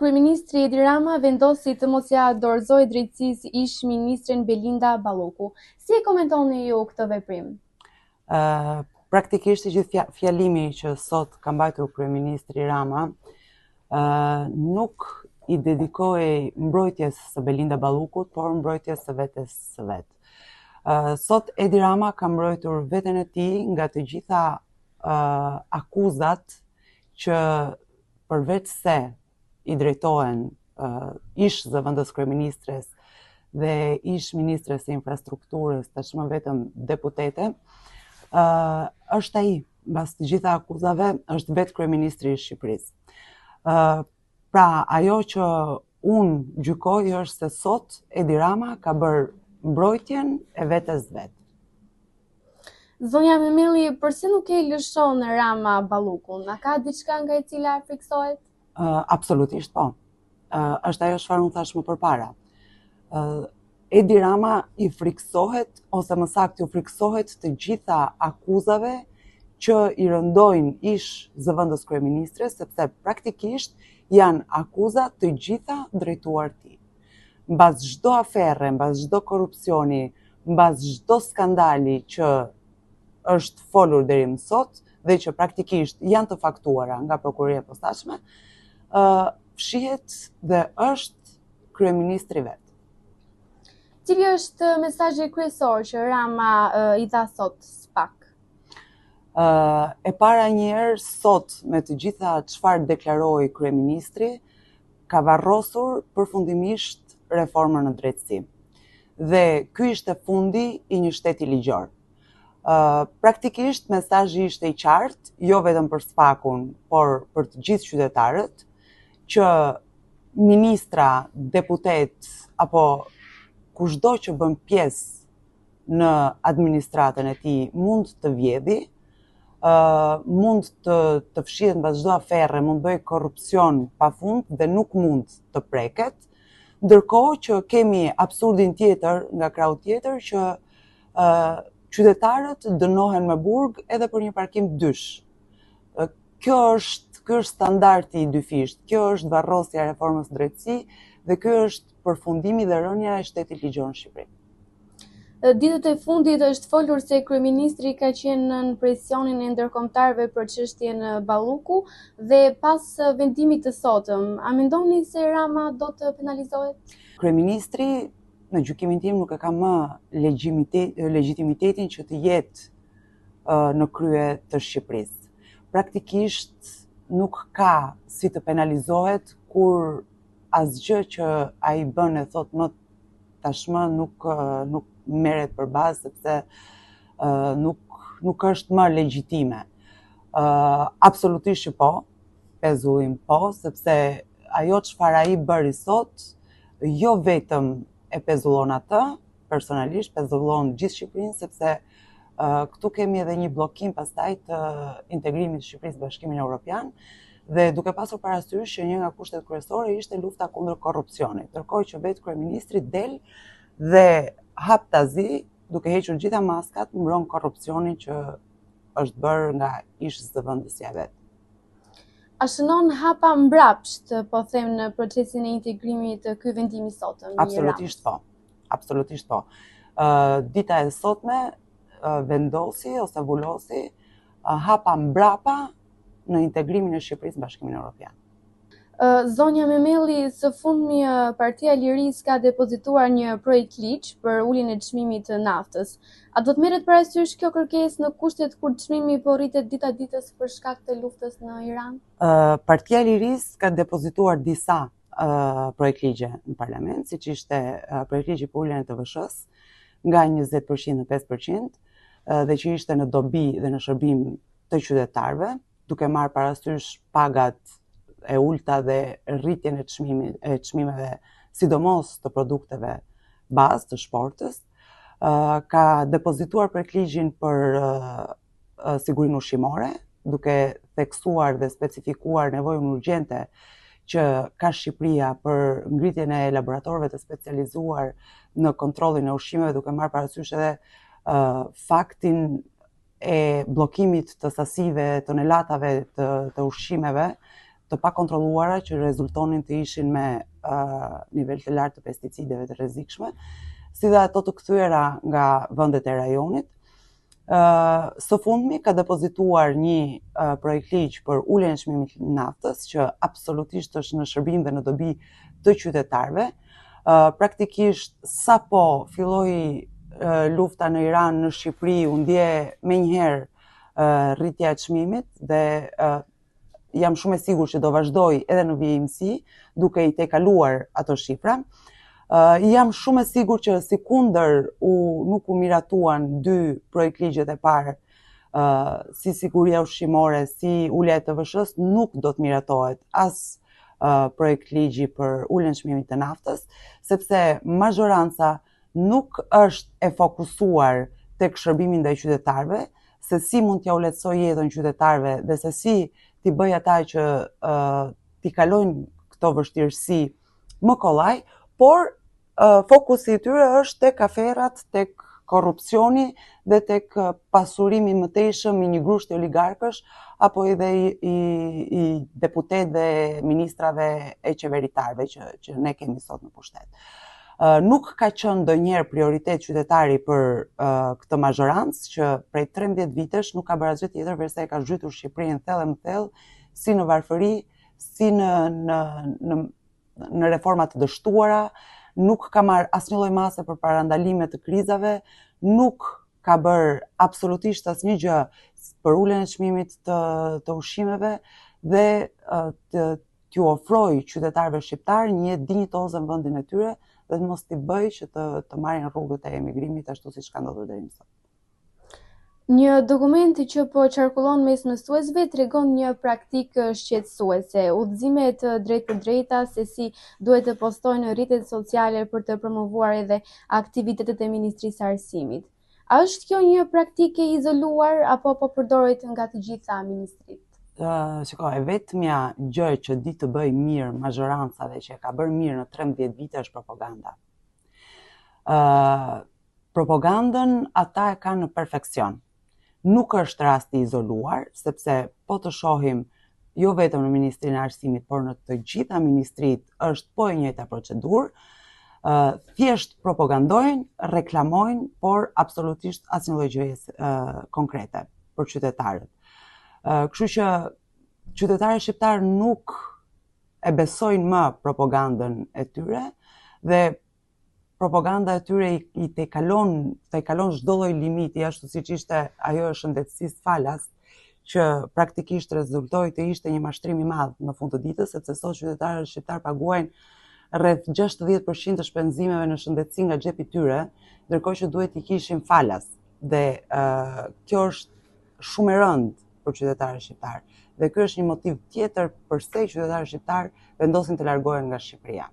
kryeministri Edi Rama vendosi të mos ia dorëzojë drejtësisë ish-ministren Belinda Balluku. Si e komentoni ju këtë veprim? Ë praktikisht i gjithë fjalimi që sot ka mbajtur kryeministri Rama, ë nuk i dedikohej mbrojtjes së Belinda Ballukut, por mbrojtjes së vetes së vet. Ë sot Edi Rama ka mbrojtur veten e tij nga të gjitha ë akuzat që përveç se i drejtohen uh, ish zëvendës kryeministres dhe ish ministres së infrastrukturës, tashmë vetëm deputete, uh, është ai mbas të gjitha akuzave është vetë kryeministri i Shqipërisë. Uh, pra, ajo që unë gjykoj është se sot Edi Rama ka bërë mbrojtjen e vetes vet. Zonja Memelli, përse nuk e lëshon Rama Ballukun? A ka diçka nga e cila frikësohet? Uh, absolutisht po. Uh, është ajo çfarë unë thashë më përpara. Uh, Edi Rama i frikësohet, ose më saktë iu frikësohet të gjitha akuzave që i rëndojnë ish zëvendës kryeministres, sepse praktikisht janë akuza të gjitha drejtuar tij. Mbas çdo afere, mbas çdo korrupsioni, mbas çdo skandali që është folur deri më sot dhe që praktikisht janë të faktuara nga prokuroria e posaçme, ë fshihet dhe është kryeministri vetë. Cili është mesazhi kryesor që Rama i dha sot SPAK? Uh, e para njëherë sot me të gjitha çfarë deklaroi kryeministri, ka varrosur përfundimisht reformën në drejtësi. Dhe ky ishte fundi i një shteti ligjor. Uh, praktikisht mesazhi ishte i qartë, jo vetëm për SPAK-un, por për të gjithë qytetarët, që ministra, deputetë apo kushdo që bën pjesë në administratën e tij mund të vjedhi, uh, mund të të fshihet mbas çdo afere, mund të bëjë korrupsion pafund dhe nuk mund të preket. Ndërkohë që kemi absurdin tjetër nga krahu tjetër që uh, qytetarët dënohen me burg edhe për një parkim dysh. Kjo është, ky është standardi i dyfishtë, kjo është varrosja e reformës në drejtësi dhe ky është përfundimi dhe rënia e shtetit ligjor në Shqipëri. Ditët e fundit është folur se kryeministri ka qenë nën presionin e ndërkombëtarëve për çështjen Balluku dhe pas vendimit të sotëm, a mendoni se Rama do të penalizohet? Kryeministri në gjykimin tim nuk e ka më legjitimitetin që të jetë në krye të Shqipërisë. Praktikisht nuk ka si të penalizohet kur asgjë që ai bën e thotë më tashmë nuk nuk merret për bazë sepse nuk nuk është më legjitime. Uh, absolutisht që po, pezullim po, sepse ajo çfarë ai bëri sot, jo vetëm e pezullon atë, personalisht pezullon gjithë Shqipërinë sepse uh, këtu kemi edhe një bllokim pastaj të integrimit të Shqipërisë në Bashkimin Evropian dhe duke pasur parasysh që një nga kushtet kryesore ishte lufta kundër korrupsionit, ndërkohë që vetë kryeministri del dhe haptazi duke hequr gjitha maskat mbron korrupsionin që është bërë nga ish zëvendësja e vet. A shënon hapa mbrapsht, po them në procesin e integrimit ky vendim i sotëm? Absolutisht po. Absolutisht po. Uh, dita e sotme uh, vendosi ose vulosi uh, hapa mbrapa në integrimin e Shqipërisë në Bashkimin Evropian. Zonja Memelli, së fundmi Partia e Lirisë ka depozituar një projektligj për uljen e çmimit të naftës. A do të merret parasysh kjo kërkesë në kushtet kur çmimi po rritet dita ditës për shkak të luftës në Iran? Partia e Lirisë ka depozituar disa projektligje në parlament, siç ishte projektligji për uljen e TVSH-së nga 20% në 5% dhe që ishte në dobi dhe në shërbim të qytetarëve, duke marrë parasysh pagat e ulta dhe rritjen e çmimit e çmimeve, sidomos të produkteve bazë të shportës, ka depozituar projektligjin për sigurinë ushqimore, duke theksuar dhe specifikuar nevojën urgjente që ka Shqipëria për ngritjen e laboratorëve të specializuar në kontrollin e ushqimeve, duke marrë parasysh edhe uh, faktin e bllokimit të sasive, tonelatave të, të ushqimeve të pakontrolluara që rezultonin të ishin me nivel të lartë të pesticideve të rrezikshme, si dhe ato të kthyera nga vendet e rajonit. Së fundmi ka depozituar një projektligj për uljen e çmimit të naftës që absolutisht është në shërbim dhe në dobi të qytetarëve. Praktikisht sapo filloi lufta në Iran, në Shqipëri u ndje menjëherë rritja e çmimit dhe jam shumë e sigurt që do vazhdojë edhe në vijimësi, duke i tejkaluar ato shifra. Uh, jam shumë e sigurt që sikundër u, nuk u miratuan dy projektligjet e parë, uh, si siguria ushqimore, si ulja e TVSH-së, nuk do të miratohet as uh, projektligji për uljen e çmimit të naftës, sepse mazhoranca nuk është e fokusuar tek shërbimi ndaj qytetarëve, se si mund t'jua lehtësojë jetën qytetarëve dhe se si t'i bëjë ata që uh, t'i kalojnë këto vështirësi më kollaj, por uh, fokusi i tyre është tek aferat, tek korrupsioni dhe tek pasurimi i mëtejshëm i një grushti oligarkësh apo edhe i, i, i deputetëve, ministrave e qeveritarëve që, që ne kemi sot në pushtet. Nuk ka qenë ndonjëherë prioritet qytetari për këtë mazhorancë që prej 13 vitesh nuk ka bërë asgjë tjetër veçse e ka zhytur Shqipërinë thellë e më thellë, si në varfëri, si në në në në reforma të dështuara, nuk ka marrë asnjë lloj mase për parandalime të krizave, nuk ka bërë absolutisht asnjë gjë për uljen e çmimit të të ushqimeve dhe të t'ju ofrojë qytetarëve shqiptarë një jetë dinjitoze në vendin e tyre dhe të mos t'i bëjë që të të marrin rrugët e emigrimit ashtu siç ka ndodhur deri më sot. Një dokument që po qarkullon mes mësuesve tregon një praktikë shqetësuese, udhëzime të drejtpërdrejta se si duhet të postojnë në rrjetet sociale për të promovuar edhe aktivitetet e Ministrisë së Arsimit. A është kjo një praktikë e izoluar apo po përdoret nga të gjitha ministritë? Uh, shiko, e vetmja gjë që di të bëjë mirë mazhoranca dhe që e ka bërë mirë në 13 vite është propaganda. Uh, propagandën ata e kanë në perfeksion. Nuk është rast i izoluar, sepse po të shohim jo vetëm në Ministrinë e Arsimit, por në të gjitha ministritë është po e njëjta procedurë. Uh, thjesht propagandojnë, reklamojnë, por absolutisht asnjë lloj gjëje uh, konkrete për qytetarët. Uh, kështu që qytetarët shqiptarë nuk e besojnë më propagandën e tyre dhe propaganda e tyre i, i tejkalon, tejkalon çdo lloj limiti, ashtu siç ishte ajo e shëndetësisë falas, që praktikisht rezultoi të ishte një mashtrim i madh në fund të ditës, sepse sot qytetarët shqiptarë paguajnë rreth 60% të shpenzimeve në shëndetësi nga xhepi i tyre, ndërkohë që duhet t'i kishin falas. Dhe uh, kjo është shumë e rëndë për qytetarët shqiptarë. Dhe ky është një motiv tjetër përse qytetarët shqiptarë vendosin të largohen nga Shqipëria.